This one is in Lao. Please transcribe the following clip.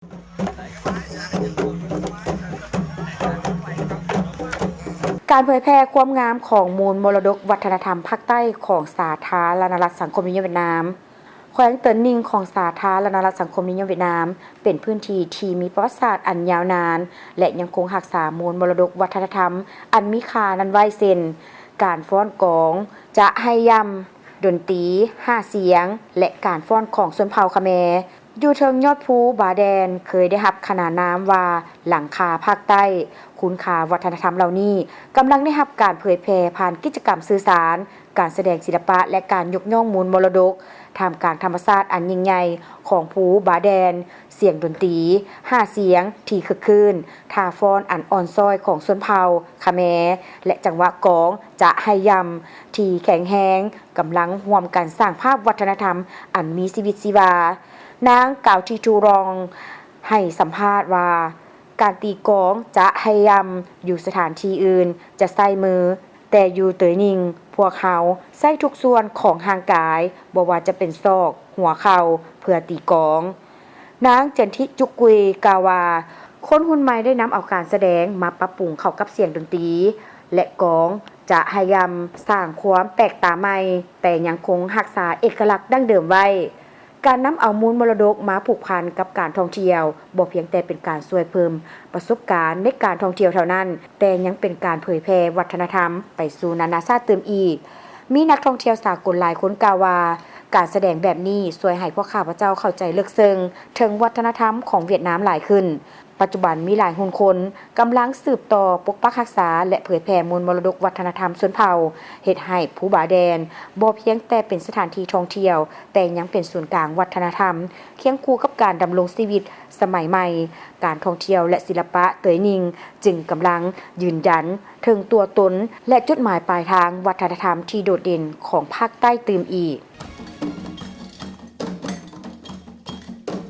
ການເຜີຍແຜ່ຄວາມງາມຂອງມູນມໍລະດົກວັດທະນະທຳພາກໃຕ້ຂອງສາທາລະນະລັດສັງຄົມນິຍົມຫວຽດນາມ. ແຂວງເຕີນນິງຂອງສາທາລະນະລັດສັງຄົມນິຍົມຫວຽດນາມ ເປັນພື້ນທີ່ທີ່ມີປະຫວັດສາດອັນຍາວນານ ແລະ ຍັງຄົງຮັກສາມູນມໍລະດົກວັດທະນະທຳອັນມີຄ່ານັ້ນໄວ້ ເຊັ່ນ ການຟ້ອນກອງ ຈະໄຮຢຳ, ດົນຕີຫ້າສຽງ ແລະ ການຟ້ອນຂອງຊົນເຜົ່າຂະແມ. ຢູ່ເທິງຍອດພູບາແດນ ເຄີຍໄດ້ຮັບຂະໜານນາມວ່າ ຫຼັງຄາພາກໃຕ້. ຄຸນຄ່າວັດທະນະທຳເຫຼົ່ານີ້ ກຳລັງໄດ້ຮັບການເຜີຍແຜ່ຜ່ານກິດຈະກຳສື່ສານ, ການສະແດງສິລະປະ ແລະ ການຍົກຍ້ອງມູນມໍລະດົກ ທ່າມກາງທຳມະຊາດອັນຍິ່ງໃຫຍ່ຂອງພູບາແດນ, ສຽງດົນຕີຫ້າສຽງທີ່ຄຶກຄື້ນ, ທ່າຟ້ອນອັນອ່ອນຊ້ອຍຂອງຊົນເຜົ່າຂະແມ ແລະ ຈັງຫວະກອງຈະໄຮຢຳທີ່ແຂງແຮງ ກຳລັງຮ່ວມກັນສ້າງພາບວັດທະນະທຳອັນມີຊີວິດຊີວາ. ນາງ ກາວທີທູຣອງ ໃຫ້ສຳພາດວ່າ ການຕີກອງຈະໄຮຢຳ ຢູ່ສະຖານທີ່ອື່ນຈະໃຊ້ມື, ແຕ່ຢູ່ເຕີຍນິງ ພວກເຮົາໃຊ້ທຸກສ່ວນຂອງຮ່າງກາຍ, ບໍ່ວ່າຈະເປັນສອກ, ຫົວເຂົ່າ ເພື່ອຕີກອງ. ນາງ ເຈີນທິ ຈຸກກຸຍ ກ່າວວ່າ ຄົນຮຸ່ນໃໝ່ໄດ້ນຳເອົາການສະແດງມາປັບປຸງເຂົ້າກັບສຽງດົນຕີ ແລະ ກອງຈະໄຮຢຳ ສ້າງຄວາມແປກຕາໃໝ່, ແຕ່ຍັງຄົງຮັກສາເອກະລັກດັ້ງເດີມໄວ້. ການນຳເອົາມູນມໍລະດົກມາຜູກພັນກັບການທ່ອງທ່ຽວ ບໍ່ພຽງແຕ່ເປັນການຊ່ວຍເພີ່ມປະສົບການໃນການທ່ອງທ່ຽວເທົ່ານັ້ນ, ແຕ່ຍັງເປັນການເຜີຍແຜ່ວັດທະນະທຳໄປສູ່ນານາຊາດຕື່ມອີກ. ມີນັກທ່ອງທ່ຽວສາກົນຫຼາຍຄົນກ່າວວ່າ ການສະແດງແບບນີ້ຊ່ວຍໃຫ້ພວກຂ້າພະເຈົ້າເຂົ້າໃຈເລິກເຊິ່ງເຖິງວັດທະນະທຳຂອງຫວຽດນາມຫຼາຍຂຶ້ນ. ປັດຈຸບັນມີຫຼາຍຮຸ່ນຄົນກຳລັງສືບຕໍ່ປົກປັກຮັກສາ ແລະ ເຜີຍແຜ່ມູນມໍລະດົກວັດທະນະທຳຊົນເຜົ່າ, ເຮັດໃຫ້ພູບາແດນບໍ່ພຽງແຕ່ເປັນສະຖານທີ່ທ່ອງທ່ຽວ, ແຕ່ຍັງເປັນສູນກາງວັດທະນະທຳ ຄຽງຄູ່ກັບການດຳລົງຊີວິດສະໄໝໃໝ່. ການທ່ອງທ່ຽວ ແລະ ສິລະປະເຕີຍນິງ ຈຶ່ງກຳລັງຢືນຢັນເຖິງຕົວຕົນ ແລະ ຈຸດໝາຍປາຍທາງວັດທະນະທຳທີ່ໂດດເດັ່ນຂອງພາກໃຕ້ຕື່ມອີກ.